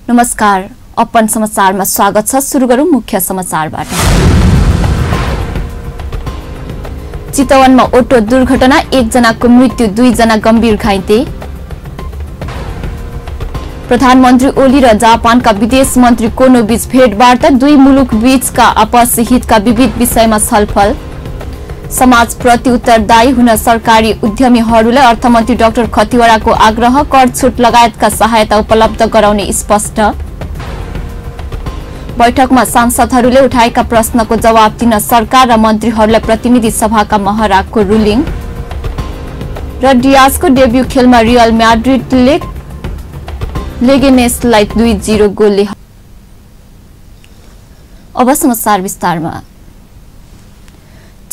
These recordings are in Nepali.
नमस्कार, अपन समाचारमा स्वागत छ। सुरु गरौं मुख्य समाचारबाट। चितवनमा ओटो दुर्घटना, 1 जनाको मृत्यु, 2 जना गम्भीर घाइते। प्रधानमन्त्री ओली र जापानका विदेश मन्त्री कोनो बीच भेटवार्ता, 2 मुलुक बीचका आपसी हितका विविध विषयमा छलफल। समाजप्रति उत्तरदायी हुन सरकारी उद्यमीहरूलाई अर्थमन्त्री डाक्टर खतिवड़ाको आग्रह, कर छुट लगायतका सहायता उपलब्ध गराउने स्पष्ट। बैठकमा सांसदहरूले उठाएका प्रश्नको जवाब दिन सरकार र मन्त्रीहरूलाई प्रतिनिधि सभाका महराको रुलिङ। र डियाजको डेब्यू खेलमा रियल म्याड्रिडले लेगेनेसलाई 2-0 गोलले। अब समाचार विस्तारमा।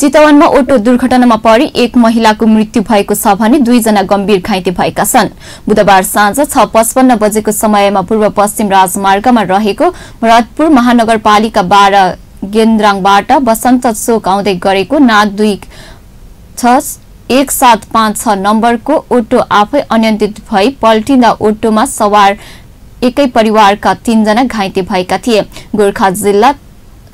चितवनमा ओटो दुर्घटनामा परि 1 महिलाको मृत्यु भएको छ भने 2 जना गम्भीर घाइते भएका छन्। बुधबार साँझ 6:55 बजेको समयमा पूर्व पश्चिम राजमार्गमा रहेको भरतपुर महानगरपालिका 12 गेन्द्राङबाट बसन्त चोक आउँदै गरेको ना 2-1756 नम्बरको ओटो आफै अनियन्त्रित भई पल्टिँदा ओटोमा सवार एकै परिवारका 3 जना घाइते भएका थिए। गोर्खा जिल्ला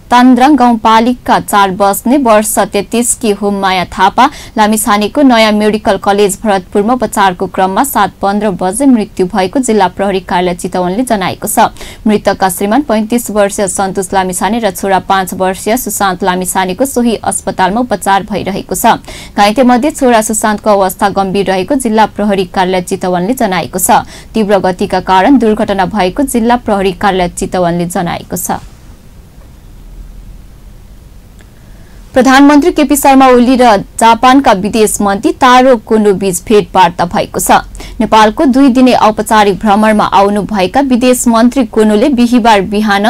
तान्द्राङ गाउँपालिका 4 बस्ने वर्ष 33 की होममाया थापा लामिछानेको नयाँ मेडिकल कलेज भरतपुरमा उपचारको क्रममा 7:15 बजे मृत्यु भएको जिल्ला प्रहरी कार्यालय चितवनले जनाएको छ। मृतकका श्रीमान 35 वर्षीय सन्तोष लामिछाने र छोरा 5 वर्षीय सुशान्त लामिछानेको सोही अस्पतालमा उपचार भइरहेको छ। घाइते मध्ये छोरा सुशान्तको अवस्था गम्भीर रहेको जिल्ला प्रहरी कार्यालय चितवनले जनाएको छ। तीव्र गतिका कारण दुर्घटना भएको जिल्ला प्रहरी कार्यालय चितवनले जनाएको छ। प्रधानमन्त्री केपी शर्मा ओली र जापानका विदेश मन्त्री तारो कोनो बीच भेटवार्ता भएको छ। नेपालको 2 दिने औपचारिक भ्रमणमा आउनु भएका विदेश मन्त्री कोनोले बिहीबार बिहान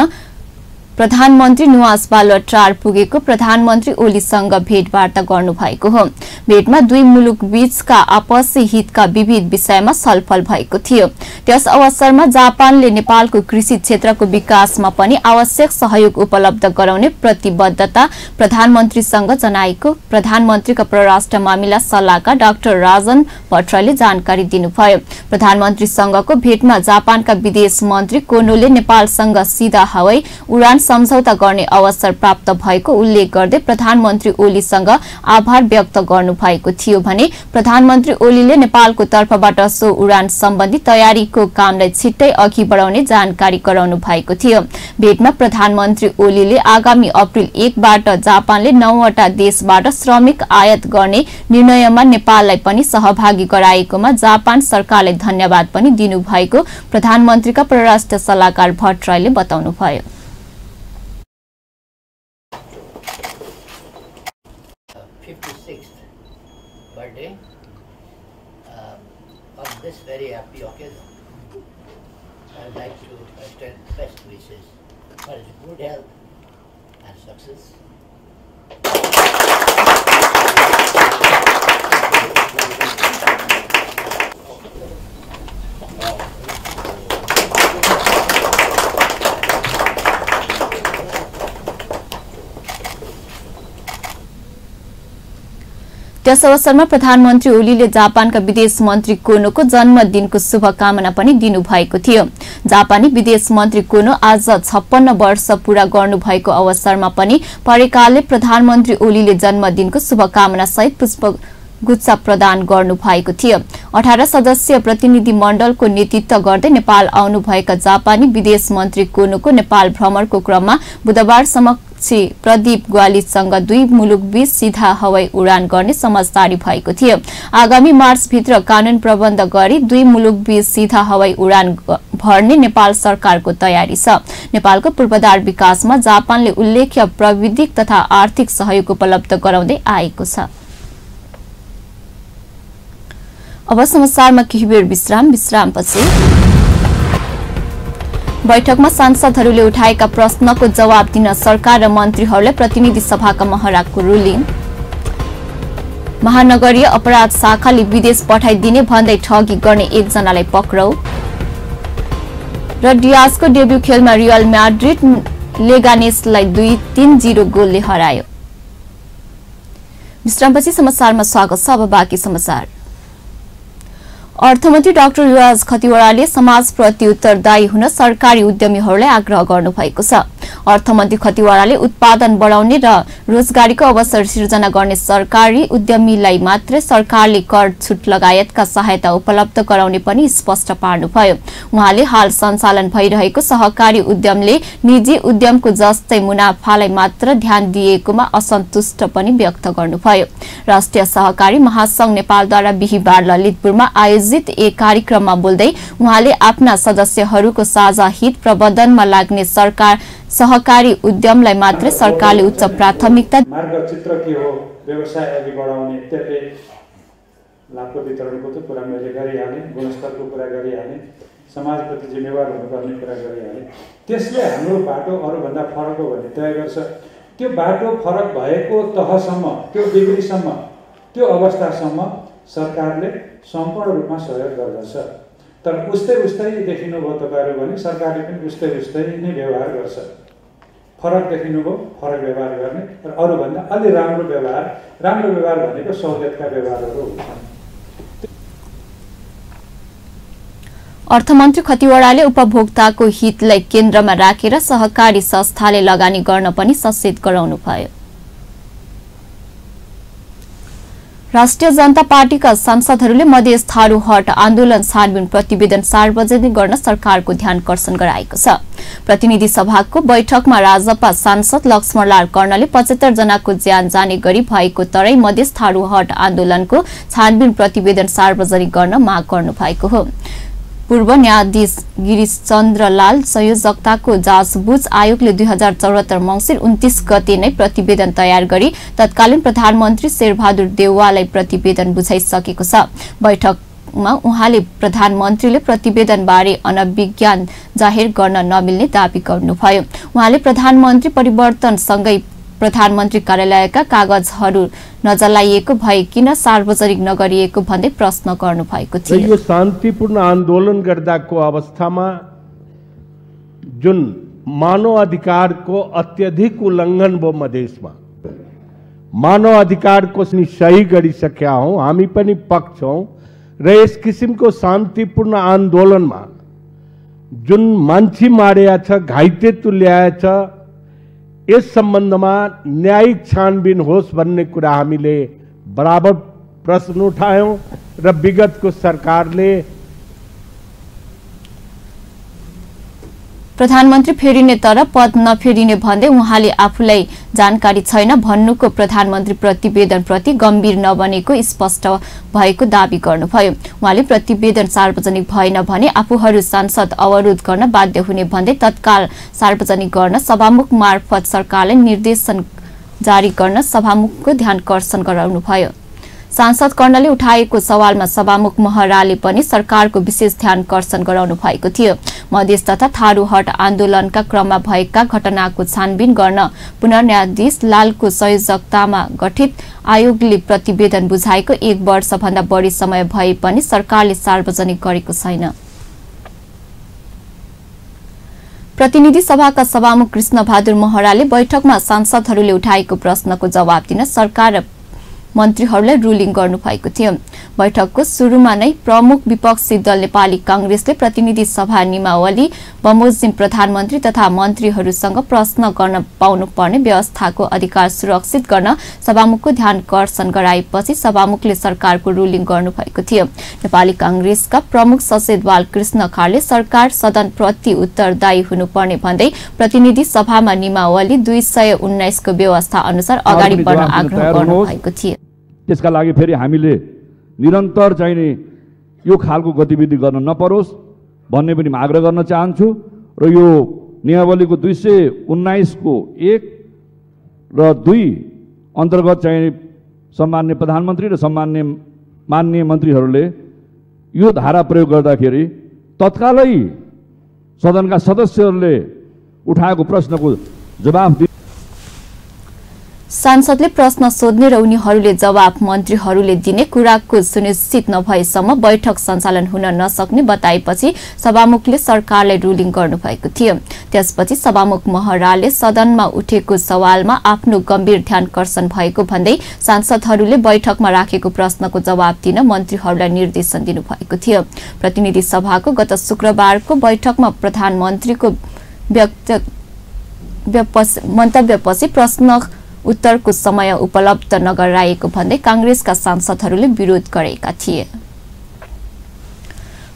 प्रधानमन्त्री निवास बालुवाटार पुगेको प्रधानमन्त्री ओलीसँग भेटवार्ता गर्नु भएको हो। भेटमा 2 मुलुक बीचका आपसी हितका विविध विषयमा छलफल भएको थियो। त्यस अवसरमा जापानले नेपालको कृषि क्षेत्रको विकासमा पनि आवश्यक सहयोग उपलब्ध गराउने प्रतिबद्धता प्रधानमन्त्रीसँग जनाएको प्रधानमन्त्रीका परराष्ट्र मामिला सल्लाहकार डाक्टर राजन भट्टराईले जानकारी दिनुभयो। प्रधानमन्त्रीसँगको भेटमा जापानका विदेश मन्त्री कोनोले नेपालसँग सीधा हवाई उडान सम्झौता गर्ने अवसर प्राप्त भएको उल्लेख गर्दै प्रधानमन्त्री ओलीसँग आभार व्यक्त गर्नु भएको थियो भने प्रधानमन्त्री ओलीले नेपालको तर्फबाट सो उडान सम्बन्धी तयारीको कामलाई छिट्टै अघि बढाउने जानकारी गराउनु भएको थियो। भेटमा प्रधानमन्त्री ओलीले आगामी अप्रिल 1 बाट जापानले 9 वटा देशबाट श्रमिक आयात गर्ने निर्णयमा नेपाललाई पनि सहभागी गराएकोमा जापान सरकारलाई धन्यवाद पनि दिनुभएको प्रधानमन्त्रीका परराष्ट्र सल्लाहकार भट्टराईले बताउनुभयो। Birthday on this very happy occasion. I would like to extend best wishes for his good health and success. त्यस अवसरमा प्रधानमन्त्री ओलीले जापानका विदेश मन्त्री कोनोको जन्मदिनको शुभकामना पनि दिनुभएको थियो। जापानी विदेश मन्त्री कोनो आज 56 वर्ष पूरा गर्नुभएको अवसरमा पनि परेकाले प्रधानमन्त्री ओलीले जन्मदिनको शुभकामना सहित पुष्पगुच्छ प्रदान गर्नुभएको थियो। 18 सदस्यीय प्रतिनिधि मण्डलको नेतृत्व गर्दै नेपाल आउनुभएका जापानी विदेश मन्त्री कोनोको नेपाल भ्रमणको क्रममा बुधबार समक्षी प्रदीप ग्वालीसँग 2 मुलुक बीच सीधा हवाई उडान गर्ने समझदारी भएको थियो। आगामी मार्च भित्र कानून प्रबन्ध गरी 2 मुलुक बीच सीधा हवाई उडान भर्ने नेपाल सरकारको तयारी छ। नेपालको पूर्वाधार विकासमा जापानले उल्लेख्य प्राविधिक तथा आर्थिक सहयोग उपलब्ध गराउँदै आएको छ। अब समाचारमा केही बेर विश्रामपछि बैठकमा सांसदहरूले उठाएका प्रश्नको जवाब दिन सरकार र मन्त्रीहरूलाई प्रतिनिधि सभाका महराको रुलिङ। महानगरीय अपराध शाखाले विदेश पठाइदिने भन्दै ठगी गर्ने 1 जनालाई पक्राउ। र डियाजको डेब्यू खेलमा रियल म्याड्रिड लेगानेसलाई 2-3-0 गोलले हरायो। विश्रामपछि समाचारमा स्वागत छ। अब बाँकी समाचार। अर्थमन्त्री डाक्टर युवराज खतिवड़ाले समाजप्रति उत्तरदायी हुन सरकारी उद्यमीहरूलाई आग्रह गर्नुभएको छ। अर्थमन्त्री खतिवड़ाले उत्पादन बढाउने र रोजगारीको अवसर सिर्जना गर्ने सरकारी उद्यमीलाई मात्रै सरकारले कर छुट लगायतका सहायता उपलब्ध गराउने पनि स्पष्ट पार्नुभयो। उहाँले हाल सञ्चालन भइरहेको सहकारी उद्यमले निजी उद्यमको जस्तै मुनाफालाई मात्र ध्यान दिएकोमा असन्तुष्ट पनि व्यक्त गर्नुभयो। राष्ट्रिय सहकारी महासंघ नेपालद्वारा बिहीबार ललितपुरमा आयोजित एक कार्यक्रममा बोल्दै उहाँले आफ्ना सदस्यहरूको साझा हित प्रबन्धनमा लाग्ने सहकारी उद्यमलाई मात्रै सरकारले उच्च प्राथमिकता मार्गचित्र के हो, व्यवसाय अघि बढाउने त्यसले लाभको वितरणको त कुरा मैले गरिहालेँ, गुणस्तरको कुरा गरिहालेँ, समाजप्रति जिम्मेवार हुनुपर्ने कुरा गरिहालेँ। त्यसले हाम्रो बाटो अरूभन्दा फरक हो भन्ने तय गर्छ। त्यो बाटो फरक भएको तहसम्म, त्यो डिग्रीसम्म, त्यो अवस्थासम्म सरकारले सम्पूर्ण रूपमा सहयोग गर्दछ। तर उस्तै देखिनुभयो तपाईँहरू भने सरकारले पनि उस्तै नै व्यवहार गर्छ। फरक देखिनुभयो, फरक व्यवहार गर्ने र अरूभन्दा अलि राम्रो व्यवहार भनेको सहुलियतका व्यवहारहरू हुन्छन्। अर्थमन्त्री खतिवड़ाले उपभोक्ताको हितलाई केन्द्रमा राखेर सहकारी संस्थाले लगानी गर्न पनि सचेत गराउनुभयो। राष्ट्रिय जनता पार्टीका सांसदहरूले मधेस थारू हट आन्दोलन छानबिन प्रतिवेदन सार्वजनिक गर्न सरकारको ध्यानकर्षण गराएको छ। प्रतिनिधि सभाको बैठकमा राजपा सांसद लक्ष्मणलाल कर्णले 75 जनाको ज्यान जाने गरी भएको तरै मधेस थारू हट आन्दोलनको छानबिन प्रतिवेदन सार्वजनिक गर्न माग गर्नु भएको हो। पूर्व न्यायाधीश गिरीशचन्द्र लाल संयोजकताको जाँचबुझ आयोगले 2074 मंसिर 29 गते नै प्रतिवेदन तयार गरी तत्कालीन प्रधानमन्त्री शेरबहादुर देउवालाई प्रतिवेदन बुझाइसकेको छ। बैठकमा उहाँले प्रधानमन्त्रीले प्रतिवेदनबारे अनभिज्ञान जाहेर गर्न नमिल्ने दावी गर्नुभयो। उहाँले प्रधानमन्त्री परिवर्तनसँगै प्रधानमन्त्री कार्यालयका कागजहरू नजलाइएको भए किन सार्वजनिक नगरिएको भन्दै प्रश्न गर्नुभएको थियो। यो शान्तिपूर्ण आन्दोलन गर्दाको अवस्थामा जुन मानव अधिकारको अत्यधिक उल्लङ्घन भयो मधेसमा, मानव अधिकारको सही गरिसकेका हौं, हामी पनि पक्ष हौं र यस किसिमको शान्तिपूर्ण आन्दोलनमा जुन मान्छे मारेका छ, घाइते तुल्याएछ, यस सम्बन्धमा न्यायिक छानबिन होस् भन्ने कुरा हामीले बराबर प्रश्न उठायौं र विगतको सरकारले प्रधानमन्त्री फेरिने तर पद नफेरिने भन्दै उहाँले आफूलाई जानकारी छैन भन्नुको प्रधानमन्त्री प्रतिवेदन प्रति गम्भीर नबनेको स्पष्ट भएको दावी गर्नुभयो। उहाँले प्रतिवेदन सार्वजनिक भएन भने आफूहरू सांसद अवरोध गर्न बाध्य हुने भन्दै तत्काल सार्वजनिक गर्न सभामुख मार्फत सरकारले निर्देशन जारी गर्न सभामुखको ध्यानकर्षण गराउनुभयो। सांसद कर्णले उठाएको सवालमा सभामुख महराले पनि सरकारको विशेष ध्यानकर्षण गराउनु भएको थियो। मधेस तथा थारू हट आन्दोलनका क्रममा भएका घटनाको छानबिन गर्न पुनर्न्यायाधीश लालको संयोजकतामा गठित आयोगले प्रतिवेदन बुझाएको 1 वर्षभन्दा बढी समय भए पनि सरकारले सार्वजनिक गरेको छैन। प्रतिनिधि सभाका सभामुख कृष्णबहादुर महराले बैठकमा सांसदहरूले उठाएको प्रश्नको जवाब दिन सरकार र मन्त्रीहरूलाई रुलिङ गर्नुभएको थियो। बैठकको सुरुमा नै प्रमुख विपक्षी दल नेपाली कांग्रेसले प्रतिनिधि सभा नियमावली बमोजिम प्रधानमन्त्री तथा मन्त्रीहरूसँग प्रश्न गर्न पाउनुपर्ने व्यवस्थाको अधिकार सुरक्षित गर्न सभामुखको ध्यानकर्षण गराएपछि सभामुखले सरकारको रुलिङ गर्नुभएको थियो। नेपाली कांग्रेसका प्रमुख सचेत बालकृष्ण खाडले सरकार सदन प्रति उत्तरदायी हुनुपर्ने भन्दै प्रतिनिधि सभामा नियमावली 219 को व्यवस्था अनुसार अगाडि बढ्न आग्रह गर्नुभएको थियो। त्यसका लागि फेरि हामीले निरन्तर चाहिने यो खालको गतिविधि गर्न नपरोस् भन्ने पनि आग्रह गर्न चाहन्छु र यो नियमावलीको 219 को 1 र 2 अन्तर्गत चाहिँ सम्माननीय प्रधानमन्त्री र माननीय मन्त्रीहरूले यो धारा प्रयोग गर्दाखेरि तत्कालै सदनका सदस्यहरूले उठाएको प्रश्नको जवाफ सांसदले प्रश्न सोध्ने र उनीहरूले जवाब मन्त्रीहरूले दिने कुराको सुनिश्चित नभएसम्म बैठक सञ्चालन हुन नसक्ने बताएपछि सभामुखले सरकारलाई रुलिङ गर्नुभएको थियो। त्यसपछि सभामुख महराले सदनमा उठेको सवालमा आफ्नो गम्भीर ध्यानकर्षण भएको भन्दै सांसदहरूले बैठकमा राखेको प्रश्नको जवाब दिन मन्त्रीहरूलाई निर्देशन दिनुभएको थियो। प्रतिनिधि सभाको गत शुक्रबारको बैठकमा प्रधानमन्त्रीको मन्तव्यपछि प्रश्न उत्तरको समय उपलब्ध नगराएको भन्दै कांग्रेसका सांसदहरूले विरोध गरेका थिए।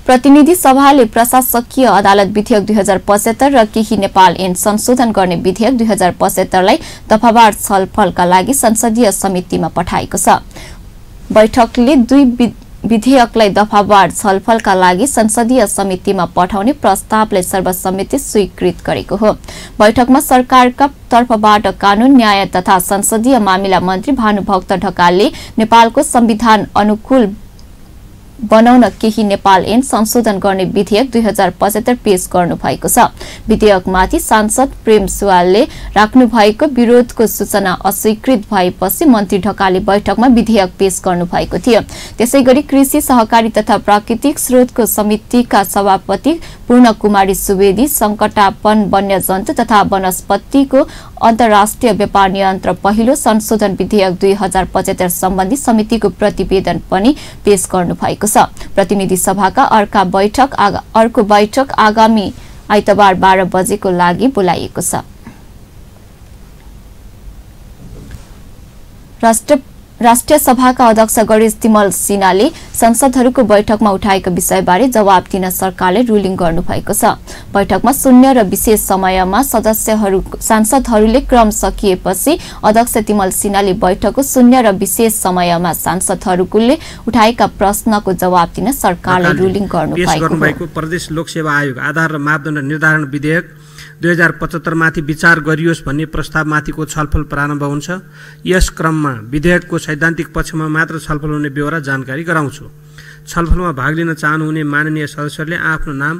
प्रतिनिधि सभाले प्रशासकीय अदालत विधेयक 2075 र केही नेपाल ऐन संशोधन गर्ने विधेयक 2075 लाई दफावार छलफलका लागि संसदीय समितिमा पठाएको छ। बैठकले दुई विधेयकलाई दफावार छलफलका लागि संसदीय समितिमा पठाउने प्रस्तावलाई सर्वसम्मति स्वीकृत गरेको हो। बैठकमा सरकारका तर्फबाट कानून न्याय तथा संसदीय मामिला मन्त्री भानुभक्त ढकालले नेपालको संविधान अनुकूल बनाउन केही नेपाल ऐन संशोधन गर्ने विधेयक 2075 पेश गर्नु भएको छ। विधेयकमाथि सांसद प्रेम सुवालले राख्नु भएको विरोधको सूचना अस्वीकृत भएपछि मन्त्री ढकालले बैठकमा विधेयक पेश गर्नु भएको थियो। त्यसैगरी कृषि सहकारी तथा प्राकृतिक स्रोतको समितिका सभापति पूर्ण कुमारी सुवेदी संकटापन वन्यजन्तु तथा वनस्पतिको अन्तर्राष्ट्रिय व्यापार नियन्त्रण पहिलो संशोधन विधेयक 2075 सम्बन्धी समितिको प्रतिवेदन पनि पेश गर्नु भएको छ। प्रतिनिधि सभाका अर्को बैठक आगामी आइतबार 12 बजेको लागि बोलाइएको छ। राष्ट्रिय सभाका अध्यक्ष गणेश तिमल सिन्हाले संसदहरूको बैठकमा उठाएको विषयबारे जवाब दिन सरकारले रुलिङ गर्नुभएको छ। बैठकमा शून्य र विशेष समयमा सांसदहरूले क्रम सकिएपछि अध्यक्ष तिमल सिन्हाले बैठकको शून्य र विशेष समयमा सांसदहरूले उठाएका प्रश्नको जवाब दिन सरकारले रुलिङ गर्नुभएको हो। प्रदेश लोकसेवा आयोग आधार र मापदण्ड निर्धारण विधेयक 2075 माथि विचार गरियोस् भन्ने प्रस्तावमाथिको छलफल प्रारम्भ हुन्छ। यस क्रममा विधेयकको सैद्धान्तिक पक्षमा मात्र छलफल हुने बेहोरा जानकारी गराउँछु। छलफलमा भाग लिन चाहनुहुने माननीय सदस्यहरूले आफ्नो नाम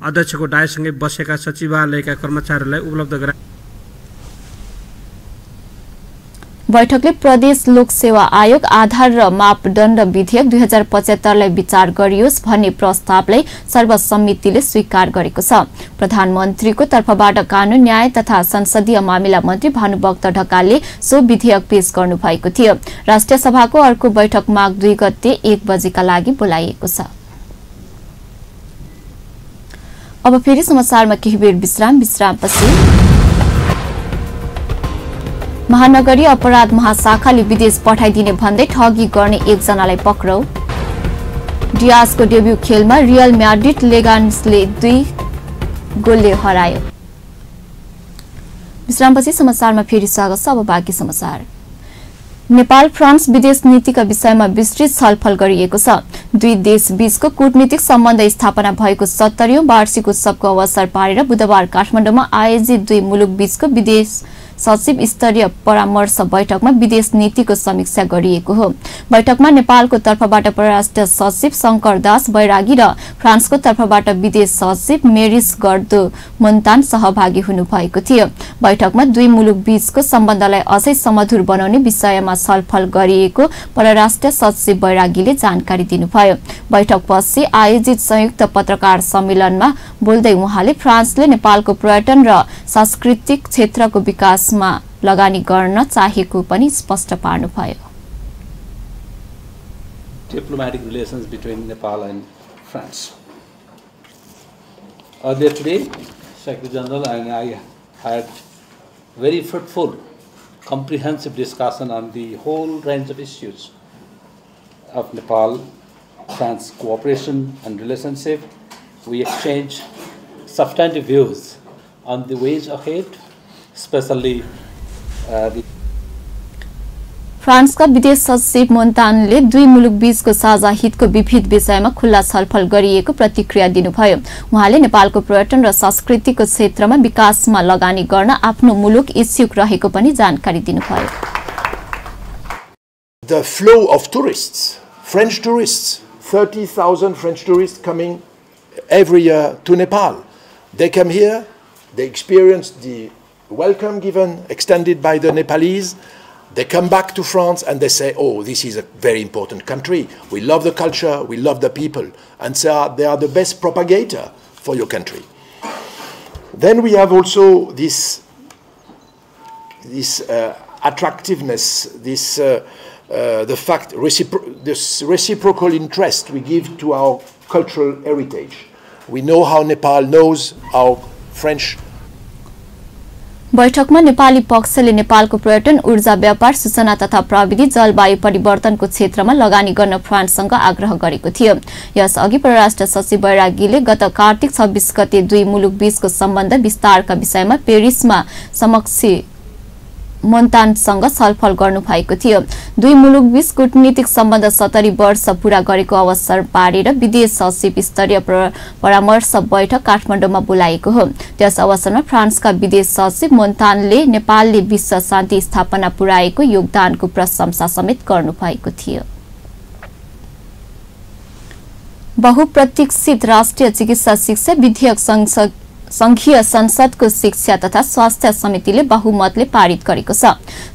अध्यक्षको डायसँगै बसेका सचिवालयका कर्मचारीहरूलाई उपलब्ध गराए। बैठकले प्रदेश लोकसेवा आयोग आधार र मापदण्ड विधेयक 2075 लाई विचार गरियोस् भन्ने प्रस्तावलाई सर्वसम्मतिले स्वीकार गरेको छ। प्रधानमन्त्रीको तर्फबाट कानून न्याय तथा संसदीय मामिला मन्त्री भानुभक्त ढकालले सो विधेयक पेश गर्नु भएको थियो। राष्ट्रिय सभाको अर्को बैठक माघ 2 गते 1 बजेका लागि बोलाइएको छ। अब फेरि समाचारमा केही बेर विश्रामपछि महानगरीय अपराध महाशाखाले विदेश पठाइदिने भन्दै ठगी गर्ने एकजनालाई पक्राउ। डियासको डेब्यू खेलमा रियल म्याड्रिड लेगान्सले 2 गोलले हरायो। विश्रामपछि समाचारमा फेरि स्वागत छ। अब बाँकी समाचार। नेपाल फ्रान्स विदेश नीतिका विषयमा विस्तृत छलफल गरिएको छ। दुई देश बीचको कूटनीतिक सम्बन्ध स्थापना भएको 70औं वार्षिक उत्सवको अवसर पारेर बुधबार काठमाडौँमा आयोजित दुई मुलुक बीचको विदेश सचिव स्तरीय परामर्श बैठकमा विदेश नीतिको समीक्षा गरिएको हो। बैठकमा नेपालको तर्फबाट परराष्ट्र सचिव शंकर दास बैरागी र फ्रान्सको तर्फबाट विदेश सचिव मेरिस गर्दो मुन्तान सहभागी हुनुभएको थियो। बैठकमा दुई मुलुक बीचको सम्बन्धलाई अझै समधुर बनाउने विषयमा छलफल गरिएको परराष्ट्र सचिव बैरागीले जानकारी दिनुभयो। बैठकपछि आयोजित संयुक्त पत्रकार सम्मेलनमा बोल्दै उहाँले फ्रान्सले नेपालको पर्यटन र सांस्कृतिक क्षेत्रको विकास लगानी गर्न चाहेको पनि स्पष्ट पार्नुभयो। Diplomatic relations between Nepal and France. Earlier today, Secretary General and I had very fruitful, comprehensive discussion on the whole range of issues of Nepal-France cooperation and relationship. We exchanged substantive views on the ways ahead, especially फ्रान्सका विदेश सचिव मोन्तानले दुई मुलुक बीचको साझा हितको विविध विषयमा खुल्ला छलफल गरिएको प्रतिक्रिया दिनुभयो। उहाँले नेपालको पर्यटन र संस्कृतिको क्षेत्रमा विकासमा लगानी गर्न आफ्नो मुलुक इच्छुक रहेको पनि जानकारी दिनुभयो। The flow of tourists, French tourists, 30,000 French tourists coming every year to Nepal. They come here, they experience the welcome given, extended by the Nepalese. They come back to France and they say, oh, this is a very important country. We love the culture, we love the people. And so they are the best propagator for your country. Then we have also this attractiveness, the fact, this reciprocal interest we give to our cultural heritage. We know how Nepal knows our French. बैठकमा नेपाली पक्षले नेपालको पर्यटन, ऊर्जा, व्यापार, सूचना तथा प्रविधि, जलवायु परिवर्तनको क्षेत्रमा लगानी गर्न फ्रान्ससँग आग्रह गरेको थियो। यसअघि परराष्ट्र सचिव बैरागीले गत कार्तिक 26 गते दुई मुलुक बीचको सम्बन्ध विस्तारका विषयमा पेरिसमा समकक्षी मोन्तानसँग छलफल गर्नु भएको थियो। दुई मुलुक बीच कूटनीतिक सम्बन्ध 70 वर्ष पूरा गरेको अवसर पारेर विदेश सचिव स्तरीय परामर्श बैठक काठमाडौँमा बोलाएको हो। त्यस अवसरमा फ्रान्सका विदेश सचिव मोन्तानले नेपालले विश्व शान्ति स्थापना पुर्याएको योगदानको प्रशंसा समेत गर्नु भएको थियो। बहुप्रतीक्षित राष्ट्रिय चिकित्सा शिक्षा विधेयक संघीय संसदको शिक्षा तथा स्वास्थ्य समितिले बहुमतले पारित गरेको छ।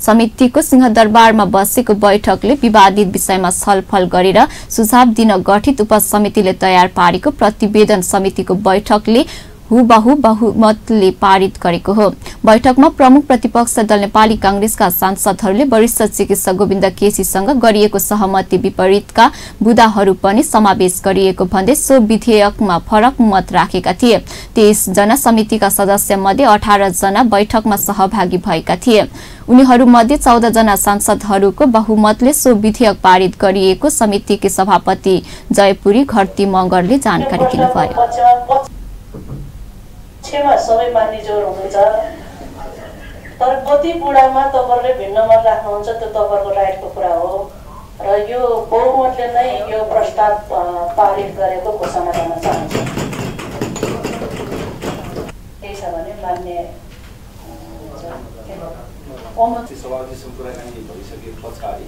समितिको सिंहदरबारमा बसेको बैठकले विवादित विषयमा छलफल गरेर सुझाव दिन गठित उपसमितिले तयार पारेको प्रतिवेदन समितिको बैठकले हुबहु बहुमतले पारित गरेको हो। बैठकमा प्रमुख प्रतिपक्ष दल नेपाली कांग्रेसका सांसदहरूले वरिष्ठ चिकित्सक गोविन्द केसीसँग गरिएको सहमति विपरीतका बुदाहरू पनि समावेश गरिएको भन्दै सो विधेयकमा फरक मत राखेका थिए। 23 जना समितिका सदस्य मध्ये 18 जना बैठकमा सहभागी भएका थिए। उनीहरूमध्ये 14 जना सांसदहरूको बहुमतले सो विधेयक पारित गरिएको समितिकी सभापति जयपुरी घरती मगरले जानकारी दिनुभयो। छेमा सबै मान्ने जोर हुनुहुन्छ, तर कति बुढामा तपाईहरुले भिन्न मत राख्नुहुन्छ त्यो तपाईहरुको राइटको कुरा हो र यो बहुमतले नै यो प्रस्ताव पारित गरेको घोषणा गर्न चाहन्छु। के छ भने मान्य सभापतिसँग कुराकानी भइसके पछाडि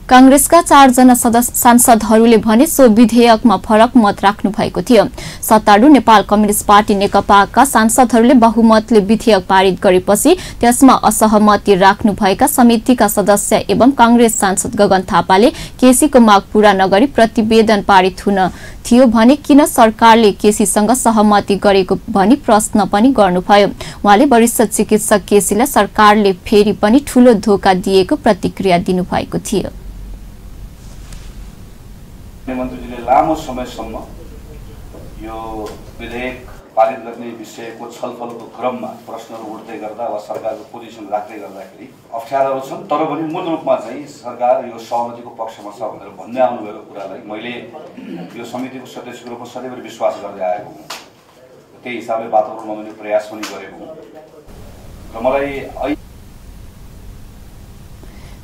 कांग्रेसका 4 जना सांसदहरूले भने सो विधेयकमा फरक मत राख्नु भएको थियो। सत्तारूढ नेपाल कम्युनिस्ट पार्टी नेकपाका सांसदहरूले बहुमतले विधेयक पारित गरेपछि त्यसमा असहमति राख्नु भएका समितिका सदस्य एवं कांग्रेस सांसद गगन थापाले केसीको माग पूरा नगरी प्रतिवेदन पारित हुन थियो भने किन सरकारले केसीसँग सहमति गरेको भनी प्रश्न पनि गर्नुभयो। उहाँले वरिष्ठ चिकित्सक केसीलाई सरकारले फेरि पनि ठूलो धोका दिएको प्रतिक्रिया दिनुभएको थियो। मन्त्रीजीले लामो समयसम्म यो विधेयक पारित गर्ने विषयको छलफलको क्रममा प्रश्नहरू उठ्दै गर्दा वा सरकारको पोजिसन राख्दै गर्दाखेरि अप्ठ्याराहरू छन्, तर पनि मूल रूपमा चाहिँ सरकार यो सहमतिको पक्षमा छ भनेर भन्दै आउनुभएको कुरालाई मैले यो समितिको सदस्यको रूपमा सधैँभरि विश्वास गर्दै आएको हुँ। त्यही हिसाबले वातावरण बनाउने प्रयास पनि गरेको हुँ र मलाई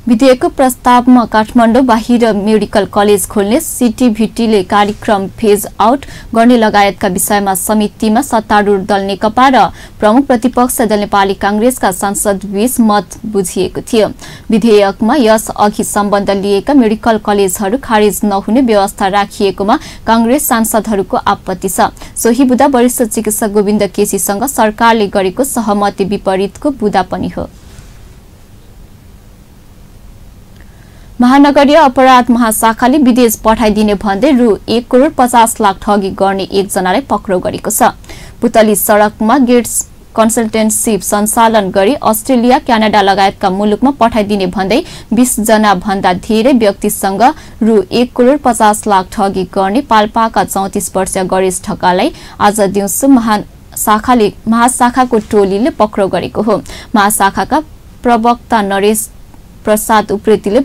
विधेयकको प्रस्तावमा काठमाडौँ बाहिर मेडिकल कलेज खोल्ने, सिटिभिटीले कार्यक्रम फेज आउट गर्ने लगायतका विषयमा समितिमा सत्तारूढ दल नेकपा र प्रमुख प्रतिपक्ष दल नेपाली कांग्रेसका सांसदबीच मत बुझिएको थियो। विधेयकमा यस अघि सम्बन्ध लिएका मेडिकल कलेजहरू खारिज नहुने व्यवस्था राखिएकोमा कांग्रेस सांसदहरूको आपत्ति छ। सोही बुदा वरिष्ठ चिकित्सक गोविन्द केसीसँग सरकारले गरेको सहमति विपरीतको बुदा पनि हो। महानगरीय अपराध महाशाखाले विदेश पठाइदिने भन्दै रु 1 करोड 50 लाख ठगी गर्ने एकजनालाई पक्राउ गरेको छ। पुतली सडकमा गेट्स कन्सल्टेन्सी सञ्चालन गरी अस्ट्रेलिया, क्यानाडा लगायतका मुलुकमा पठाइदिने भन्दै 20 जना भन्दा धेरै व्यक्तिसँग रु 1 करोड 50 लाख ठगी गर्ने पाल्पाका 34 वर्षीय गणेश ढकाललाई आज दिउँसो महाशाखाको टोलीले पक्राउ गरेको हो। महाशाखाका प्रवक्ता नरेश प्रसाद उप्रेतीले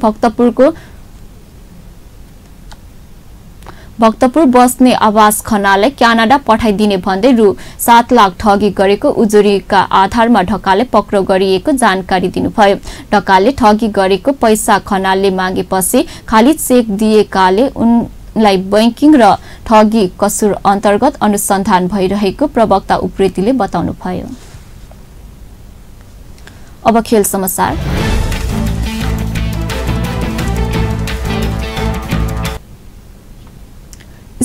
भक्तपुर बस्ने आवास खनाललाई क्यानाडा पठाइदिने भन्दै रु 7 लाख ठगी गरेको उजुरीका आधारमा ढकालले पक्राउ गरिएको जानकारी दिनुभयो। ढकालले ठगी गरेको पैसा खनालले मागेपछि खाली चेक दिएकाले उनलाई बैंकिङ र ठगी कसुर अन्तर्गत अनुसन्धान भइरहेको प्रवक्ता उप्रेतीले बताउनुभयो। अब खेल समाचार।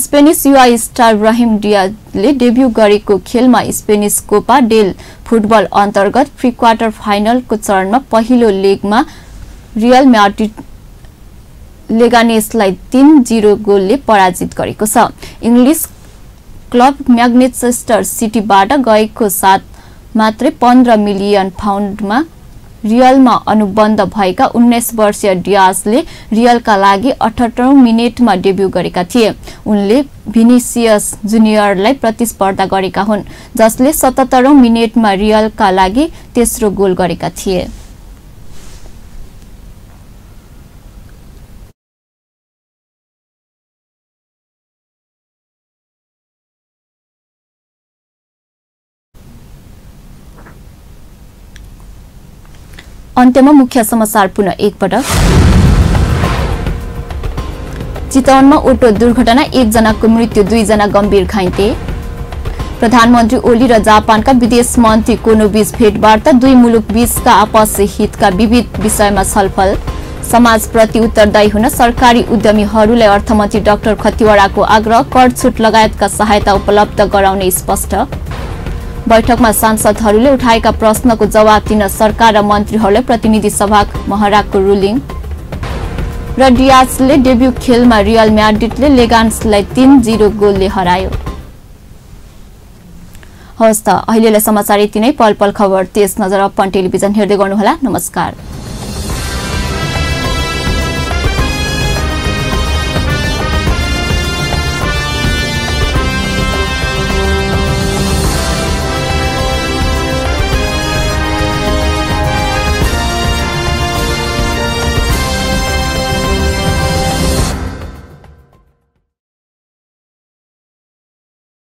स्पेनिश युवा स्टार ब्राहिम डियाजले डेब्यू गरेको खेलमा स्पेनिश कोपा डेल फुटबल अन्तर्गत प्री क्वार्टर फाइनलको चरणमा पहिलो लेगमा रियल म्याड्रिड लेगानेसलाई 3-0 गोलले पराजित गरेको छ। इंग्लिश क्लब मैनचेस्टर सिटीबाट गएको साथ मात्रै 15 मिलियन पाउन्डमा रियलमा अनुबन्ध भएका 19 वर्षीय डियाजले रियलका लागि 78औं मिनेटमा डेब्यू गरेका थिए। उनले भिनिसियस जुनियरलाई प्रतिस्पर्धा गरेका हुन्, जसले 77औं मिनेटमा रियलका लागि तेस्रो गोल गरेका थिए। अन्त्यमा मुख्य समाचार पुनः एकपटक। चितवनमा ओटो दुर्घटना, 1 जनाको मृत्यु, 2 जना गम्भीर घाइते। प्रधानमन्त्री ओली र जापानका विदेश मन्त्री कोनो बीच भेटवार्ता, 2 मुलुक बीचका आपसी हितका विविध विषयमा छलफल। समाजप्रति उत्तरदायी हुन सरकारी उद्यमीहरूलाई अर्थमन्त्री डाक्टर खतिवड़ाको आग्रह, कर छुट लगायतका सहायता उपलब्ध गराउने स्पष्ट। बैठकमा सांसदहरूले उठाएका प्रश्नको जवाब दिन सरकार र मन्त्रीहरूलाई प्रतिनिधि सभा महराको रुलिङ। र डियाजले डेब्यू खेलमा रियल म्याड्रिडले लेगान्सलाई 3-0 गोलले हरायो। हवस् त, अहिलेलाई समाचार यति नै। पल पल खबर तेज नजर अपन टेलिभिजन हेर्दै गर्नुहोला। नमस्कार।